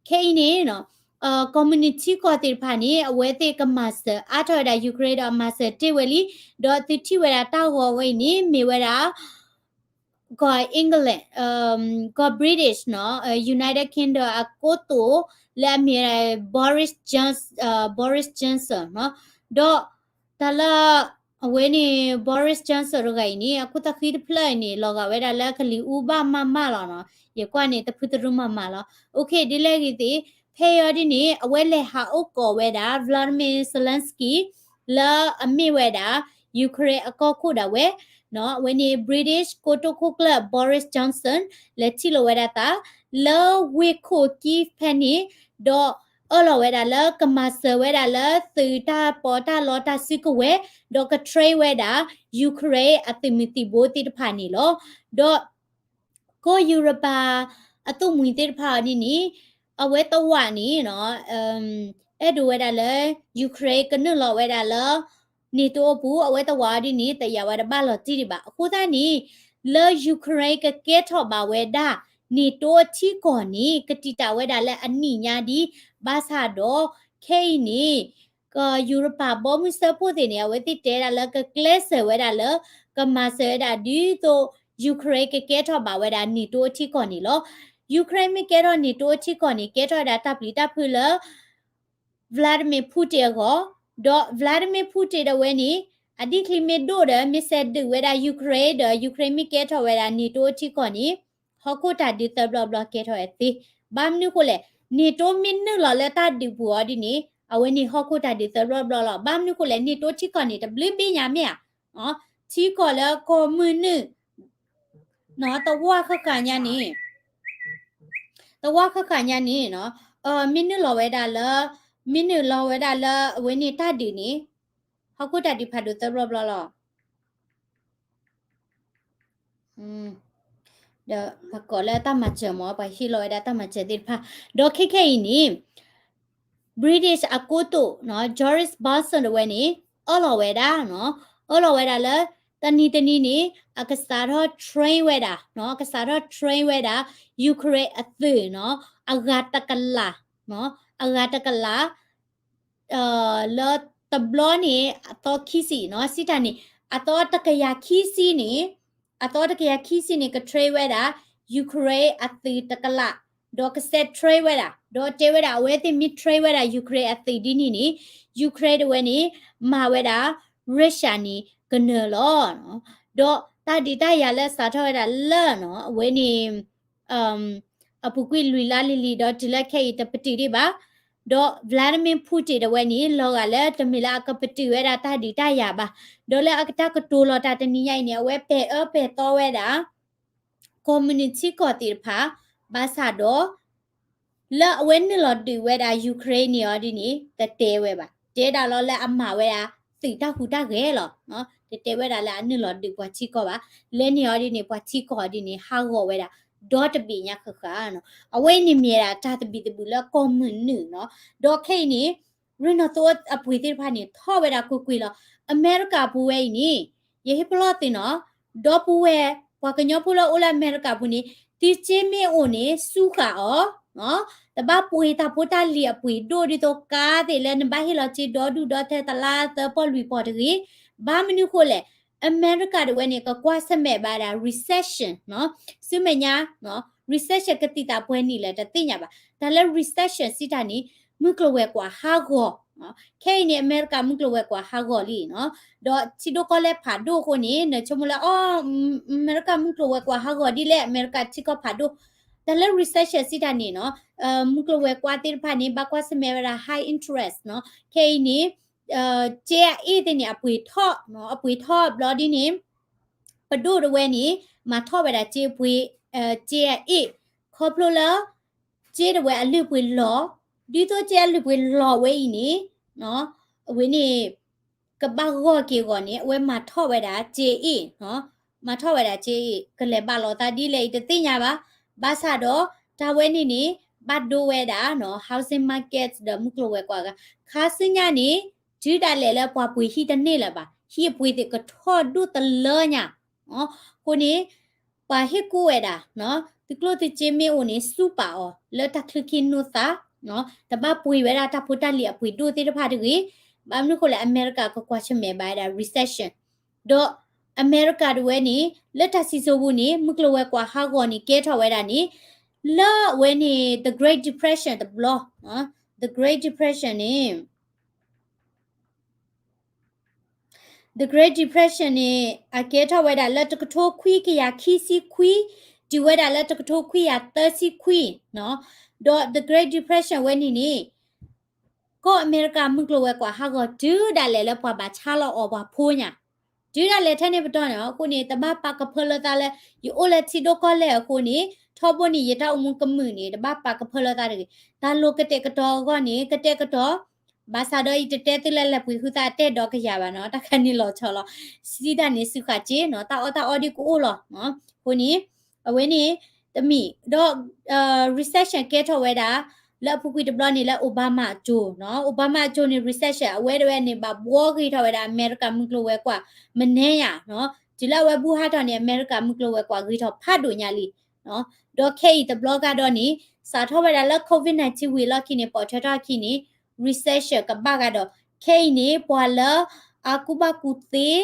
ခဲအံၤန့ၣ် ကီၢ်မုၢ်နုာ်ထံကီၢ်သ့ၣ်တဖၣ်န့ၣ် အဝဲသ့ၣ်ကမၤစၢၤအါထီၣ်ဝဲဒၣ် Ukraine ဒီးမၤစၢၤတ့ၢ်ဝဲလံ, ဒီးသုထံၣ်ဝဲဒၣ်တၢ်ဂီၤဝဲအံၤန့ၣ် မ့ၢ်ဝဲဒၣ် ကီၢ် England, ကီၢ် British နီၤ, United Kingdom အကိတိာ် လၢအမ့ၢ် Boris Johnson, Boris Johnson နီၤ, ဒီးတၢ်လၢ အဝဲန့ၣ် Boris Johnson တဂၤအံၤန့ၣ် အခိၣ်သးဃံတဖျၢၣ်အံၤန့ၣ် လီၤဂာ်ဝဲဒၣ်လၢကလံၤအူဘၣ်မးမးလီၤနီၤ. ယကွၢ်န့ၣ် တဖုတရူမးမးလီၤ. အိၣ်ခ့ ဒ်လဲၣ်ဂ့ၤသ့ၣ် ဖဲအံၤဒ်န့ၣ် အဝဲလဲၤဟးအိၣ်ကီးဝဲဒၣ် Volodymyr Zelensky လၢအမ့ၢ်ဝဲဒၣ် Ukraine အကီၢ်ခိၣ်ဒၣ်ဝဲ အဝဲန့ၣ် British ကိတိာ်ခိၣ်ကျၢၢ် Boris Johnson လဲၤထံၣ်လိာ်ဝဲဒၣ်သး လၢဝ့ၢ်ခိၣ် Kyiv ဖဲန့ၣ်, ဒီးအၢၣ်လီၤဝဲဒၣ်လၢကမၤစၢၤဝဲဒၣ်လၢသုးတၢ်ပီးတၢ်လီတၢ်စုကဝဲၤ, ဒီးက train ဝဲဒၣ် Ukraine အသုးမုၢ်သံၣ်ဘိသ့ၣ်တဖၣ်န့ၣ်လီၤ. ဒီး ကီၢ်ယူရပၤအသုးမုၢ်သ့ၣ်တဖၣ်အီၤဒ်န့ၣ် အဝဲသဝးန့ၣ်နီၤ အဲၣ်ဒိးဝဲဒၣ်လၢ Ukraine ကနုာ်လီၤဝဲဒၣ်လၢ NATO အပူၤ အဝဲသဝးအီၤဒ်န့ၣ် တယာ်ဝဲတဘၣ်လီၤတံၢ်ဒံးဘၣ်. အဃိသတးန့ၣ် လၢ Ukraine ကကဲထီၣ်ဘၣ်ဝဲဒၣ် NATO အထံကီၢ်န့ၣ် ကတံာ်တာ်ဝဲဒၣ်လၢအနံၣ်ညါဒံး ဘၣ်ဆၣ်ဒီး ခဲအံၤန့ၣ် ကီၢ်ယူရပၤဘီမုၢ်စၢဖှိၣ်သ့ၣ်န့ၣ် အဝဲသ့ၣ်တဲဒၣ်လၢကကျဲးစၢးဝဲဒၣ်လၢ ကမၤစၢၤဝဲဒၣ်ဒ်သိး Ukraine ကကဲထီၣ်ဘၣ်ဝဲဒၣ် NATO အထံကီၢ်န့ၣ်လီၤ. Ukraine မ့ၢ်ကဲထီၣ် NATO အထံကီၢ်န့ၣ် ကဲထီၣ်ဝဲဒၣ်တၢ်ပျံၤတၢ်ဖုးလၢ Vladimir Putin အဂီၢ်, ဒီး Vladimir Putin ဒၣ်ဝဲန့ၣ် အဒံၣ်ချံမ့ၢ်ဒိၣ်ဒီး မ့ၢ်စဲးဒုးဝဲဒၣ် Ukraine ဒီး Ukraine မ့ၢ်ကဲထီၣ်ဝဲဒၣ် NATO အထံကီၢ်န့ၣ် ဟီၣ်ခိၣ်တၢ်ဒုးသၢဘျီဘျီကဲထီၣ်ဝဲသ့. ဘၣ်မနုၤဃိလဲၣ်, NATO မ့ၢ်နုာ်လီၤလၢတၢ်ဒုးပူၤအီၤဒ်န့ၣ် အဝဲန့ၣ်ဟီၣ်ခိၣ်တၢ်ဒုးသၢဘျီဘျီလီၤ. ဘၣ်မနုၤဃိလဲၣ်, NATO ထံကီၢ်န့ၣ် တဘျုးဘ့ၣ်ညါမ့ၢ်ဧါ. ထံကီၢ်လၢကီၢ်မုၢ်နုာ် သဝီဃၣ်ဃၣ်ညါန့ၣ်, သဝီဃၣ်ဃၣ်ညါန့ၣ် မ့ၢ်နုာ်လီၤဝဲဒၣ်လၢ, မ့ၢ်နုာ်လီၤဝဲဒၣ်လၢအဝဲန့ၣ်တၢ်ဒုးန့ၣ် ဟီၣ်ခိၣ်တၢ်ဒုးဖးဒိၣ်သၢဘျီဘျီလီၤ. ဒီးပကိးလၢတၢ်မၤစၢၤမ့ၢ် ပှၤဟ့ၣ်လီၤဝဲဒၣ်တၢ်မၤစၢၤသ့ၣ်တဖၣ်, ဒီးခဲခဲအံၤန့ၣ် British အကိတိာ် Boris Johnson ဒၣ်ဝဲန့ၣ် အၢၣ်လီၤဝဲဒၣ် အၢၣ်လီၤဝဲဒၣ်လၢ တနံၤတနံၤန့ၣ် အကစးထီၣ် train ဝဲဒၣ်နီၤ, အကစးထီၣ် train ဝဲဒၣ် Ukraine အသုးနီၤ, အဂၤတကလးနီၤ, အဂၤတကလး လၢတဘျီန့ၣ် အသီခံဆံနီၤ, စံးတၢ်န့ၣ် အသီတကယၤခံဆံန့ၣ်, အသီတကယၤခံဆံန့ၣ် က train ဝဲဒၣ် Ukraine အသုးတကလး, ဒီးကစဲး train ဝဲဒၣ်, ဒီးတဲဝဲဒၣ် အဝဲသ့ၣ်မ့ၢ် train ဝဲဒၣ် Ukraine အသုးဒ်န့ၣ်န့ၣ် Ukraine တဝဲန့ၣ် မၤဝဲဒၣ် Russia န့ၣ် ကနၢၤလီၤ. ဒီးတၢ်ဒုးတၢ်ယၤလၢစးထီၣ်ဝဲဒၣ်လၢနီၤ အဝဲန့ၣ် အပူၤကွံာ်လွံၢ်လါလံၤလံၤ ဒီးတုၤလၢခဲအံၤတပတုာ်ဒံးဘၣ်. ဒီး Vladimir Putin တဝဲန့ၣ် လီၤဂာ်လၢတမ့ၢ်လၢအကပတုာ်ဝဲဒၣ်တၢ်ဒုးတၢ်ယၤဘၣ်. ဒီးလၢအကတၢၢ်ကတိၤလီၤတၢ်တနံၤညါအံၤန့ၣ် အဝဲပဲာ်အၢပဲာ်သီဝဲဒၣ် ကီၢ်မုၢ်နုာ်ထံကီၢ်သ့ၣ်တဖၣ် ဘၣ်ဆၣ်ဒီး လၢအဝဲနုာ်လီၤဒုးဝဲဒၣ် Ukraine န့ၣ်အီၤဒ်န့ၣ် တတဲဝဲဘၣ်. တဲဒၣ်လီၤလၢအမၤဝဲဒၣ်သုးတၢ်ဟူးတၢ်ဂဲၤလီၤ. တတဲဝဲဒၣ်လၢအနုာ်လီၤဒုးပှၤထံကီၢ်ဘၣ်. လဲန့ၣ်အီၤဒ်န့ၣ် ပှၤထံကီၢ်အီၤဒ်န့ၣ် ဟးဂီၤဝဲဒၣ် ဒီတဘ့ၣ်ညါဃၣ်ဃၣ်နီၤ. အဝဲအံၤန့ၣ်မ့ၢ်ဒၣ်တၢ်သဘံၣ်သဘုၣ်လၢကီၢ်မုၢ်နုာ်နီၤ. ဒီးခဲအံၤန့ၣ် ရ့နီၣ်သိအပှ့ၤသ့ၣ်တဖၣ်န့ၣ် ထီၣ်ဝဲဒၣ်ကွ့ၢ်ကွ့ၢ်လီၤ. အမဲရကၤပူၤဝဲအံၤန့ၣ် ယဟ့ၣ်ပလီၢ်သုးနီၤ, ဒီပုၢ်ဝဲၢ် ပှၤကညီဖိလၢအိၣ်လၢအမဲရကၤပူၤန့ၣ် သုစ့မ့ၢ်အိၣ်န့ၣ် စူဃာ်အီၤ, တဘၣ်ပှ့ၤတၢ်ဖိတၢ်လံၤအပှ့ၤဒိၣ်ဒ်သိးကါသ့ၣ်လၢနဘၣ်ဟ့ၣ်လီၤစ့ဒီဒူၣ်ဒီထၢသလါသၢပီၢ်လွံၢ်ပီၢ်တဂ့ၤ. ဘၣ်မနုၤဃိလဲၣ်, အမဲရကၤတဝဲန့ၣ် ကကွၢ်ဆၢၣ်မဲာ်ဘၣ်ဒၣ် recession နီၤ, ဆူမဲာ်ညါ recession ကသံၣ်သးပှဲၤနံၣ်လဲၣ်တသ့ၣ်ညါဘၣ်. တၢ်လၢ recession စံးတၢ်န့ၣ် မုၢ်ကျိၤဝဲၤကွာ်ဟးဂီၤ, ခဲအံၤန့ၣ် အမဲရကၤမုၢ်ကျိၤဝဲၤကွာ်ဟးဂီၤလံနီၤ, ဒီးထံဒိၣ်ကီၢ်လဲၢ်ဖးဒိၣ်အဃိန့ၣ် နဆိကမိၣ်လၢ အီ အမဲရကၤမုၢ်ကျိၤဝဲၤကွာ်ဟးဂီၤဒ်လဲၣ်, အမဲရကၤထံကီၢ်ဖးဒိၣ်. တၢ်လၢ recession စံးတၢ်န့ၣ်နီၤ, မုၢ်ကျိၤဝဲၤကွာ်သ့ၣ်တဖၣ်န့ၣ် ဘၣ်ကွၢ်ဆၢၣ်မဲာ်ဝဲဒၣ် high interest နီၤ, ခဲအံၤန့ၣ် စ့အအ့ၣ်သ့ၣ်န့ၣ် အပှ့ၤထီၣ်နီၤ, အပှ့ၤထီၣ်ဘျီဒ်န့ၣ် ပဒိၣ်တဝဲန့ၣ် မၤထီၣ်ဝဲဒၣ်စ့ပှ့ၤ, စ့အအ့ၣ်, ခီဖျိလၢ စ့တဝဲအလုၢ်အပှ့ၤလီၤ, ဒ်သိးစ့အလုၢ်အပှ့ၤလီၤဝဲအံၤန့ၣ် အဝဲန့ၣ် ကဘၣ်ဂီၢ်က့ၤအဂီၢ်န့ၣ် အဝဲမၤထီၣ်ဝဲဒၣ်စ့အ့ၣ်, မၤထီၣ်ဝဲဒၣ်စ့အ့ၣ်, ကလဲၤဘၣ်လိာ်သးဒ်လဲၣ်အံၤတသ့ၣ်ညါဘၣ်. ဘၣ်ဆၣ်ဒီး တၢ်ဝဲန့ၣ်န့ၣ် ဘၣ်ဒိဝဲဒၣ်နီၤ housing market ဒီးမုၢ်ကျိၤဝဲၤကွာ်ဂၤ, ခါဆူညါန့ၣ် တုၤဒၣ်လဲာ်လၢပှၤပှ့ၤဟံၣ်တန့ၢ်လၢၤဘၣ်, ဟံၣ်အပှ့ၤသ့ၣ်ကထီၣ်ဒိၣ်တလၢညါ, အဃိန့ၣ် ပှၤဟ့ၣ်ကူၣ်ဝဲဒၣ် သုးကျိၣ်သုးစ့မ့ၢ်အိၣ်န့ၣ် စူပာ်အီၤ လၢတၢ်ချုးခံနိသၣ်, တဘၣ်ပှ့ၤဝဲဒၣ်တၢ်ဖိတၢ်လံၤအပှ့ၤဒိၣ်သ့ၣ်တဖၣ်တဂ့ၤ. ဘၣ်မနုၤဃိလဲၣ် အမဲရကၤကကွၢ်ဆၢၣ်မဲာ်ဘၣ်ဝဲဒၣ် recession ဒီးအမဲရကၤတဝဲန့ၣ် လၢတၢ်စံၣ်စိၤပူၤန့ၣ် မုၢ်ကျိၤဝဲၤကွာ်ဟးဂီၤန့ၣ် ကဲထီၣ်ဝဲဒၣ်န့ၣ် လၢအဝဲန့ၣ် the Great Depression တဘျီ, the Great Depression န့ၣ် the Great Depression န့ၣ် အကဲထီၣ်ဝဲဒၣ်လၢတကထိခွံကယၤခံဆံခွံ တုၤဝဲဒၣ်လၢတကထိခွံကယၤသၢဆံခွံနီၤ, ဒီး the Great Depression ဝဲန့ၣ်န့ၣ် ကီၢ်အမဲရကၤမုၢ်ကျိၤဝဲၤကွာ်ဟးဂီၤတုၤဒၣ်လဲာ်လၢပှၤဘၣ်ဆါလီၤအီၤပှၤဖိညါ, တုၤဒၣ်လဲာ်ထဲန့ၣ်ပတီၢ်န့ၣ် အဃိန့ၣ် တဘၣ်ပာ်ကဖၢလၢသးလၢ ယအိၣ်လၢထံဒိၣ်ကီၢ်လဲၢ်အဃိန့ၣ် ထီဘိန့ၣ် ယတၢ်အိၣ်မူကမုာ်န့ၣ် တဘၣ်ပာ်ကဖၢလၢသးတဂ့ၤ. တၢ်လိၤကတဲာ်ကတီၤအဂီၢ်န့ၣ် ကတဲာ်ကတီၤ ဘၣ်ဆၣ်ဒီးယတတဲသုလၢလဲၤပှ့ၤဃုသးအတဲဒီးကယၤဘၣ်နီၤ, တၢ်ခါန့ၣ်လီၤဆီလီၤ, စံးတၢ်န့ၣ် စူးဃာ်စ့နီၤ, တၢ်အီၣ်တၢ်အီဒ်ကအိၣ်လီၤ. အဃိန့ၣ် အဝဲန့ၣ် တမံၤ ဒီး recession ကဲထီၣ်ဝဲဒၣ် လၢအပူၤကွံာ်တဘျီန့ၣ် လၢ Obama အစိၤနီၤ, Obama အစိၤန့ၣ် recession အဝဲတဝဲန့ၣ် ဘၣ်ဘှီဂ့ၤထီၣ်ဝဲဒၣ် အမဲရကၤမုၢ်ကျိၤဝဲၤကွာ် မနုၤညါနီၤ, တုၤလၢအဝဲဘူၣ်ဟးထီၣ်န့ၣ် အမဲရကၤမုၢ်ကျိၤဝဲၤကွာ်ဂ့ၤထီၣ်ဖးဒိၣ်ညါလံ. ဒီးခဲအံၤတဘျီကဒီးန့ၣ် စးထီၣ်ဝဲဒၣ်လၢ COVID nineteen ဝံၤအလီၢ်ခံန့ၣ် ပိာ်ထွဲထီၣ်အခံန့ၣ် recession ကဘၣ်ကဒီး, ခဲအံၤန့ၣ် ပှၤလၢအကူၣ်ဘၣ်ကူၣ်သ့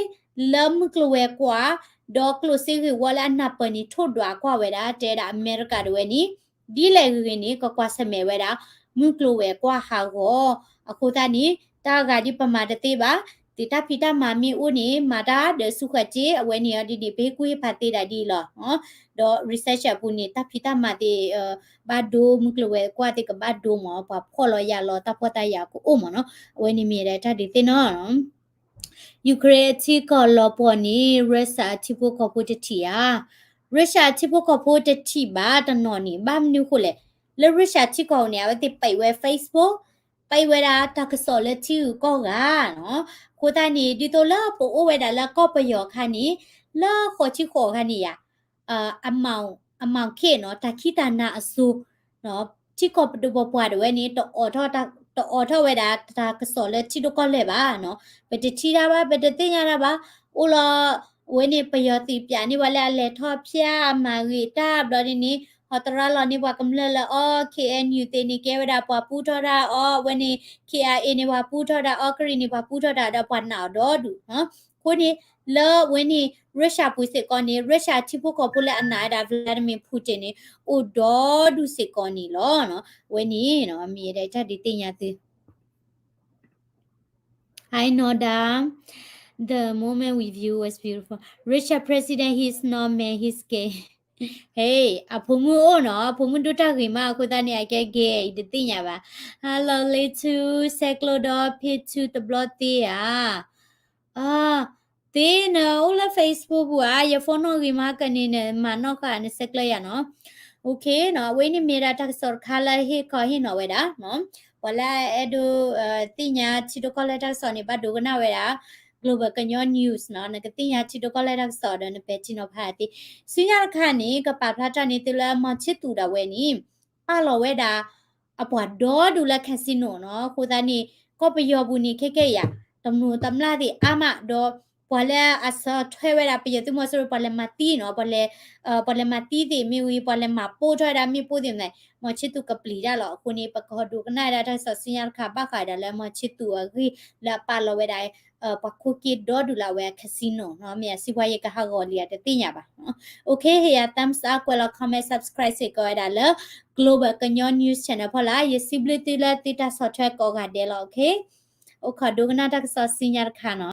လၢမုၢ်ကျိၤဝဲၤကွာ် ဒီးကျိၣ်စ့ဂ့ၢ်ဝီလၢအနၢ်ပၢၢ်န့ၣ် ထိၣ်ဒွးကွၢ်ဝဲဒၣ် တဲဒၣ်အမဲရကၤတဝဲန့ၣ် ဒ်လဲၣ်ဂ့ၤဂ့ၤန့ၣ် ကကွၢ်ဆၢၣ်မဲာ်ဝဲဒၣ် မုၢ်ကျိၤဝဲၤကွာ်ဟးဂီၤ. အဃိသတးန့ၣ် တၢ်ဂၤဒ်ပမၤတသ့ဘၣ်, သုးတၢ်ဖံးတၢ်မၤမ့ၢ်အိၣ်န့ၣ် မၤတၢ်ဒီးစူးဃာ်စ့ အဝဲန့ၣ်အီၤဒ်န့ၣ် ပဟ့ၣ်ကူၣ်ဟ့ၣ်ဖးသ့ဒၣ်ဒ်အံၤလီၤ. ဒီး recession အပူၤန့ၣ် တၢ်ဖံးတၢ်မၤသ့ၣ် ဘၣ်ဒိ မုၢ်ကျိၤဝဲၤကွာ်သ့ၣ်ကဘၣ်ဒိမး, ပှၤဖှီၣ်လီၤယာ်လီၤ တၢ်ဖှီၣ်တၢ်ယာ်ကအိၣ်မးနီၤ, အဝဲန့ၣ်မ့ၢ်ဒၣ်တၢ်ဒုးသ့ၣ်နီၣ် Ukraine အထံကီၢ်လီၤပှီၢ်န့ၣ် Russia အထံဖိကီၢ်ဖိတထံၣ်ဧါ, Russia အထံဖိကီၢ်ဖိတထံၣ်ဘၣ်တနီၤန့ၣ် ဘၣ်မနုၤဃိလဲၣ်, လၢ Russia ထံကီၢ်န့ၣ် အဝဲသ့ၣ်ပိတ်ဝဲ Facebook, ပိတ်ဝဲဒၣ်တၢ်ကစီၣ်လၢထံဂုၤကီၢ်ဂၤနီၤ, အဃိသတးန့ၣ် ဒ်သိးလၢပအိၣ်ဝဲဒၣ်လၢကီၢ်ပယီၤအခါန့ၣ် လၢဃိးဆံဃိးအခါန့ၣ်ယါ အမောင်ခေတ်နီၤ, တၢ်ခံးတၢ်နၤအစိၤ, ထံကီၢ်ပဒိၣ်ပပှၢ်တဝဲန့ၣ် တအိးထီၣ်တၢ် ပတအိးထီၣ်ဝဲဒၣ်တၢ်ကစီၣ်လၢထံဒိၣ်ကီၢ်လဲၢ်ဘၣ်နီၤ, ပတထံၣ်တၢ်ဘၣ် ပတသ့ၣ်ညါတၢ်ဘၣ်, အိၣ်လီၤ, အဝဲန့ၣ် ပယီၤသံးပၠးန့ၢ်ပှၤလၢအလဲၤထီၣ်ဖၠၣ် အမၤဂ့ၤတၢ်ဘျီဒ်န့ၣ် ဟီတရါလီၤန့ၢ်ပှၤကမျၢၢ်လၢအီၤ K N U သ့ၣ်န့ၣ် ကဲဝဲဒၣ်ပှၤပူထီၣ်တၢ်အီၤ, အဝဲန့ၣ် K I A န့ၣ်ပှၤပူထီၣ်တၢ်အီၤ, ကရံၣ်န့ၣ်ပှၤပူထီၣ်တၢ်ဒီးပှၤနာ်အီၤဒီဒူၣ်နီၤ, အဃိန့ၣ် လၢအဝဲန့ၣ် Russia ပူၤစ့ၢ်ကီးန့ၣ် Russia ထံဖိကီၢ်ဖိလၢအနာ်ဝဲဒၣ် Vladimir Putin န့ၣ် အိၣ်ဒီဒူၣ်စ့ၢ်ကီးန့ၣ်လီၤနီၤ, အဝဲန့ၣ်နီၤ မ့ၢ်ယဲဒၣ်တၢ်ဒုးသ့ၣ်ညါသု Hi Noda, the moment with you was beautiful. Russia president, he's not man, he's gay. ဟဲ, အဖိမုၣ်အိၣ်နီၤ, အဖိမုၣ်ဒိၣ်တၢ်ဂ့ၤမး အဃိသတးန့ၣ် အကဲ gay အံၤတသ့ၣ်ညါဘၣ်. Hello လ့ထူ, ဆဲးကျိးဒီးဖ့ထူတဘျီသ့ဧါ. သ့နအိၣ်လၢ Facebook ပူၤဧါ, ယ phone နီၣ်ဂ့ၤမးကန့ၣ် နမၤနီၣ်ဃာ်နဆဲးကျိးယၤနီၤ. OK နီၤ, အဝဲန့ၣ်မ့ၢ်ဒၣ်တၢ်ကစီၣ်တခါလၢဟ့ၣ်ခီဟ့ၣ်နီၤဝဲဒၣ်နီၤ, ပှၤလၢအအဲၣ်ဒိး သ့ၣ်ညါထံဒိၣ်ကီၢ်လဲၢ်တၢ်ကစီၣ်န့ၣ် ဘၣ်ဒိကနၣ်ဝဲဒၣ် Global ကညီ News နီၤ, နကသ့ၣ်ညါထံဒိၣ်ကီၢ်လဲၢ်တၢ်ကစီၣ်ဒီးနပဲာ်ထံနီၤဖးသ့. ဆူညါတခါန့ၣ် ကပာ်ဖျါထီၣ်န့ၢ်သုလၢ မီၤဆ့သူး ဒၣ်ဝဲန့ၣ် ပာ်လီၤဝဲဒၣ် အပှၤဒီဒူၣ်လၢ casino နီၤ, အဃိသတးန့ၣ် ကီၢ်ပယီၤပူၤန့ၣ် ခဲကဲယၤ တမျိးတမျာ်သ့ၣ်အါမးဒီး ပှၤလၢအဆီၣ်ထွဲဝဲဒၣ်ပယီၤသုးမီၤစိရိၤ ပှၤလဲၤမၤသံနီၤ, ပှၤလဲၤမၤသံသ့ၣ်မ့ၢ်ဝံၤ ပှၤလဲၤမၤပိၢ်ထီၣ်ဝဲဒၣ်မ့ၣ်ပိၢ်သ့ၣ်မ့ၢ် မီၤဆ့သူးကပျံၤတၢ်လီၤ. အဃိန့ၣ် ပကဟီၣ်ဒိကနၣ်ဝဲဒၣ်တၢ်ကစီၣ်ဆူညါတခါ ဘၣ်ဃးဒၣ်လၢမီၤဆ့သူးအဂ့ၢ်လၢအပာ်လီၤဝဲဒၣ် ပှၤခိၣ်က့ဒီဒူၣ်လၢအဝဲအ casino နီၤ, မ့ၢ်အစံးပှၤယကဟးဂီၤလံဧါတသ့ၣ်ညါဘၣ်. OK ဟ့ၣ်ယၤ thumbs up ကွဲးလီၤ comment subscribe စ့ၢ်ကီးဝဲဒၣ်လၢ Global ကညီ News Channel ဖီလာ်. ယစံးဘျုးသုလၢသုတၢ်ဆီၣ်ထွဲကိးဂၤဒဲးလီၤ. OK အိၣ်ခိးဒိကနၣ်တၢ်ကစီၣ်ဆူညါတခါနီၤ.